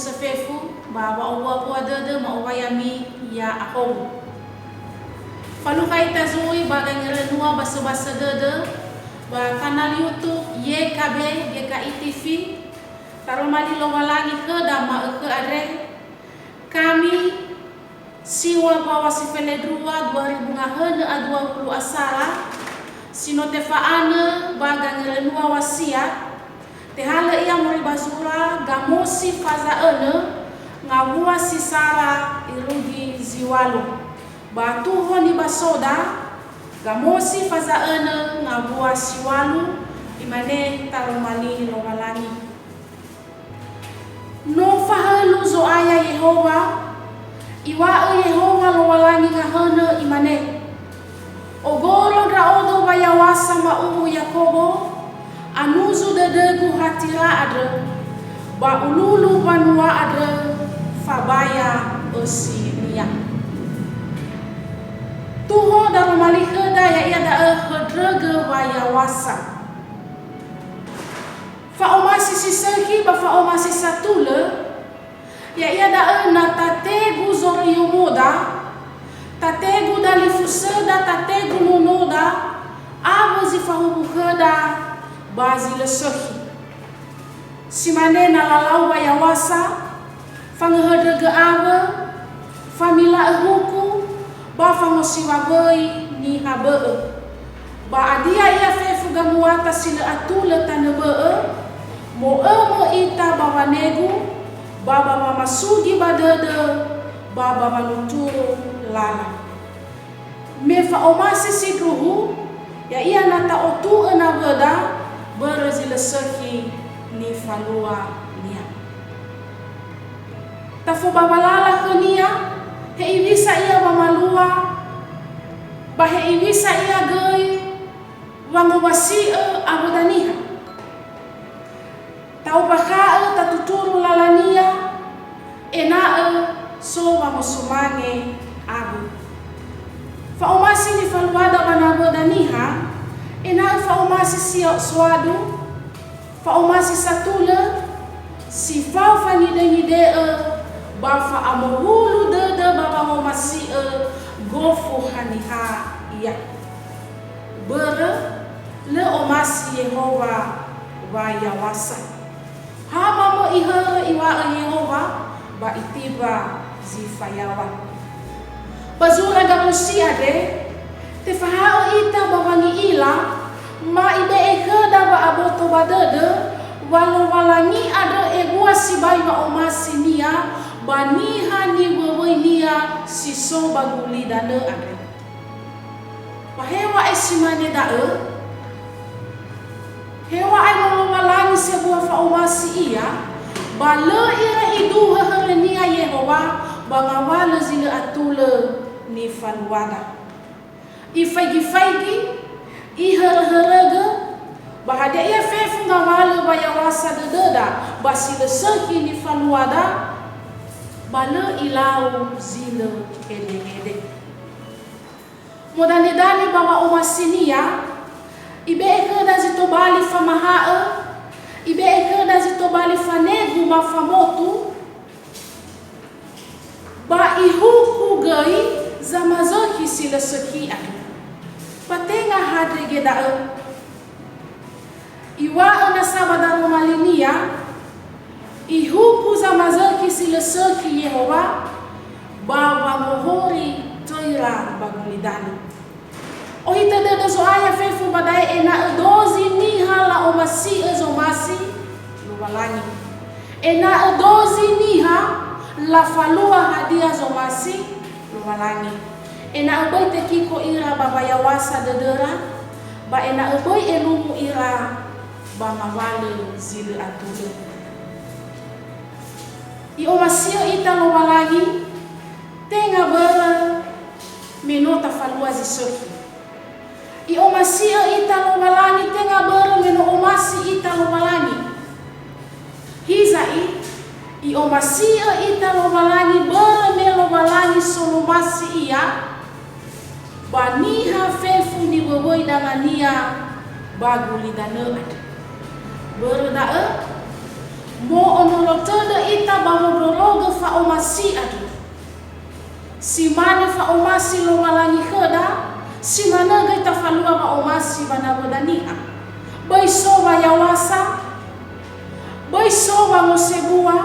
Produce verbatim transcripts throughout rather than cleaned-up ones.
Fefu ba wa'owuawua dödö ma'owai ami ya'ahowu. Falukha ita zui ba gangerönua basöbasö dödö ba kanal YouTube Y K B G K I T V, Taroma Li Lowalangi khöda ma'ökhö andre. Kami siŵa mbaŵa si felendrua dua ribu ngahönö a dua wulu asara, si no tefa'anö ba gangerönua wasiat, tehalö ia moroi ba zura Gamosi Faza önö ngawua si sara irugi zi ŵalu. Ba tuho nibasoda, Gamosi Faza önö ngawua si ŵalu, imane Taroma Li Lowalangi. No fahölu Zo'aya Yehowa, iŵa'ö Yehowa Lowalangi ngahönö, imane, Ogoro ndra'odo wayaw̃asa ma'uwu Yakobo, anuzu dödögu hatira andrö, ba ululu mbanua andrö fabaya ösinia. Tuho daroma li khöda ya'ia da'ö höndrögö wayaw̃asa. Fa'omasi si sökhi ba fa'omasi satulö, ya'ia da'ö na tategu zoroiyomoda, tategu dalifusöda, tategu nonoda, awö zi fahuwu khöda ba zi lö sökhi. Si mane na lalau wayaw̃asa, fangöhöndrögö awö, famila'ö huku, ba fangosiwa wöi niha bö'ö. Ba adia ia fefu gamuata si lö atulö tanö bö'ö, mo'ömö ita ba wanegu, ba ba wamasugi ba dödö, ba ba wanuturu lala. Me fa'omasi sindruhu, ya'ia na ta'otu'ö nawöda börö zi lö sökhi nifaluania. Tafobawa lala khönia, he'iwisa ia wamalua, ba he'iwisa ia göi wangowasi'ö awöda niha. Ta'ombakha'ö tatuturu lalania, ena'ö so wamosumange awö. Fa'omasi nifaluada ba nawöda niha, ena'ö fa'omasi si soadu, fa'omasi satulö, si fao fangidöngidö'ö ba fa'amohulu dödö ba wangomasi'ö gofu haniha ia. Börö, lö omasi Yehowa wayaw̃asa. Ha mamöi hörö iŵa'ö Yehowa ba itiba zi fayaw̃a. Ba zura Gamosi andre, tefaha'ö ita ba wangi'ila, ma ibe'e khöda wa'aboto ba dödö, wa Lowalangi andrö ebua sibai wa'omasi-Nia ba niha niwöwöi-Nia si so ba gulidanö andre. Ba heŵa'ae si mane da'ö, heŵa'ae no Lowalangi sebua fa'omasi Ia, ba lö ira iduhö hörö-Nia Yehowa ba ngawalö zi lö atulö nifaluada. Ifaigi-faigi, ihörö-hörögö, ba hadia ia fefu ngawalö wayaw̃asa dödöda ba si lö sökhi nifaluada, ba lö ilau zi lö hedehede. Modanedane ba wa'omasi-Nia, ibe'e khöda zi tobali famaha'ö, ibe'e khöda zi tobali fanegu ba famotu, ba ihuku göi zamazökhi si lö sökhi andrö. Ba tenga hadrege da'ö. Iŵa'ö nasa ba daroma linia, ihuku zamazökhi si lö sökhi Yehowa ba wangohori töira ba gulidanö. Ohitö dödö Zo'aya fefu ba da'e ena'ö dozi niha la'omasi'ö zomasi Lowalangi. Ena'ö dozi niha lafalua hadia zomasi Lowalangi. Ena'ö böi tekiko ira ba wayaw̃asa dödöra, ba ena'ö böi elumu ira ba ngawalö zi lö atulö. I'omasi'ö ita Lowalangi, tenga börö me no tafalua zi sökhi. I'omasi'ö ita Lowalangi, tenga börö me no omasi ita Lowalangi. Hiza'i, I'omasi'ö ita Lowalangi börö me Lowalangi solomasi Ia ba niha fefu niwöwöi danga-Nia ba gulidanö andrö. Börö da'ö, Mo'onolo tödö ita ba wondrorogö fa'omasi andrö. Si mane fa'omasi Lowalangi khöda, si manö göi tafalua wa'omasi ba nawöda niha. Böi so wayaw̃asa, böi so wangosebua,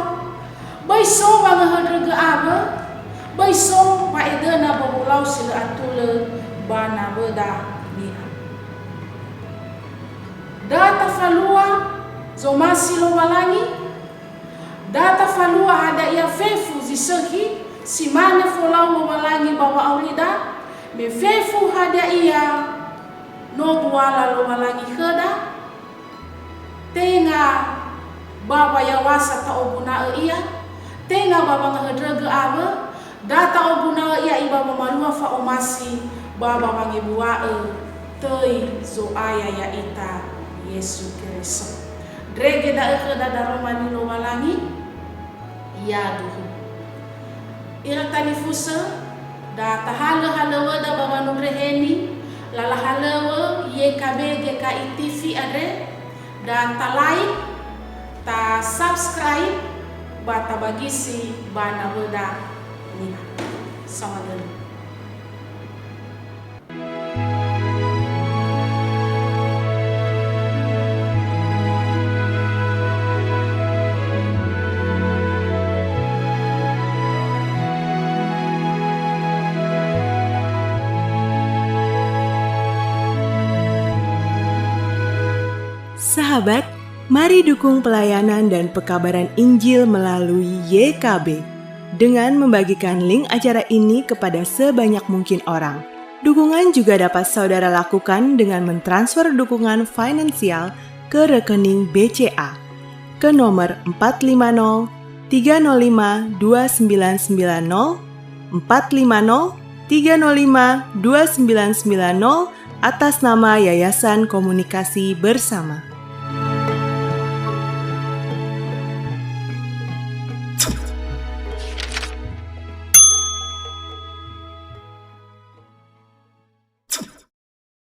böi so wangöhöndrögö awö, böi so wa'edöna ba wolau si lö atulö ba nawöda niha. Da tafalua zomasi Lowalangi, da tafalua hadia ia fefu zi sökhi, si mane folau Lowalangi ba wa'aurida, me fefu hadia ia no buala Lowalangi khöda, tenga ba wayaw̃asa ta'oguna'ö ia, tenga ba wangöhöndrögö awö, da ta'oguna'ö ia iba wamalua fa'omasi ba, ba wangebua'ö töi Zo'aya ya'ita Yesu Keriso. Ndrege da'ö khöda daroma ni Lowalangi, yaduhu. Ira talifusö, da tahalö halöwöda ba wanundre heni, lala halöwö Y K B G K I T V andre, da ta-like, ta-subscribe, ba tabagisi ba nawöda niha. Saohagölö. Sahabat, mari dukung pelayanan dan pekabaran Injil melalui Y K B dengan membagikan link acara ini kepada sebanyak mungkin orang. Dukungan juga dapat saudara lakukan dengan mentransfer dukungan finansial ke rekening B C A ke nomor empat lima nol tiga nol lima dua sembilan sembilan nol, empat lima nol tiga nol lima dua sembilan sembilan nol, atas nama Yayasan Komunikasi Bersama.